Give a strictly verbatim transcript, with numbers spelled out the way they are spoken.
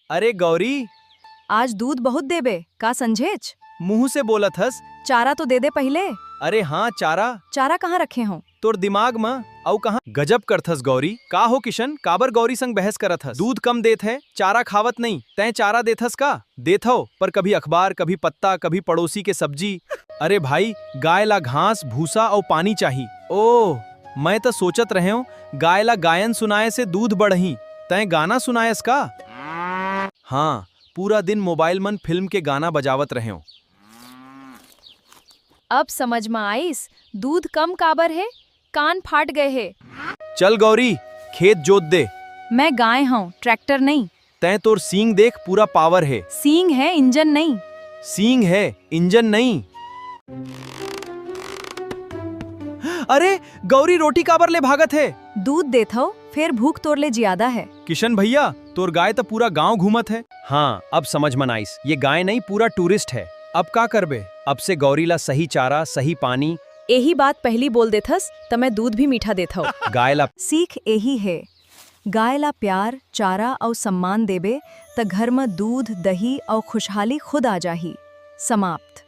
अरे गौरी, आज दूध बहुत देबे, का संझेच? मुंह से बोलत हस। चारा तो दे दे पहिले। अरे हाँ, चारा। चारा कहाँ रखे हो? तोर दिमाग म, अउ कहाँ? गजब करथस गौरी। का हो किशन, काबर गौरी संग बहस करत हस? दूध कम देत है, चारा खावत नहीं, तैं चारा देथस का? देथव, पर कभी अखबार, कभी पत्ता, कभी पड़ोसी के सब्जी। अरे भाई, गाय ला घास, भूसा अउ पानी चाही। ओ, मैं त सोचत रहेंव, गाय ला गायन सुनाए से दूध बढ़ही, तैं गाना सुनायस का? हाँ, पूरा दिन मोबाइल मन फिल्म के गाना बजावत रहेंव। अब समझ म आइस, दूध कम काबर हे, कान फाट गए हे। चल गौरी, खेत जोत दे। मैं गाय हूँ, ट्रैक्टर नहीं। तैं तोर सींग देख, पूरा पावर हे। सींग है, इंजन नहीं। सींग है, इंजन नहीं। अरे, गौरी रोटी काबर ले भागत हे? दूध देत हव, फेर भूख तोर ले जियादा है। किशन भैया, तोर गाय त पूरा गांव घूमत है। हाँ, अब समझ मन आइस, ये गाय नहीं, पूरा टूरिस्ट है। अब का करबे? अब से गौरी ला सही चारा, सही पानी। एही बात पहली बोल देथस, त मैं दूध भी मीठा देत हव। गाय ला सीख एही हे, गाय ला प्यार, चारा अउ सम्मान देबे, त घर म दूध, दही अउ खुशहाली खुद आ जाही। समाप्त।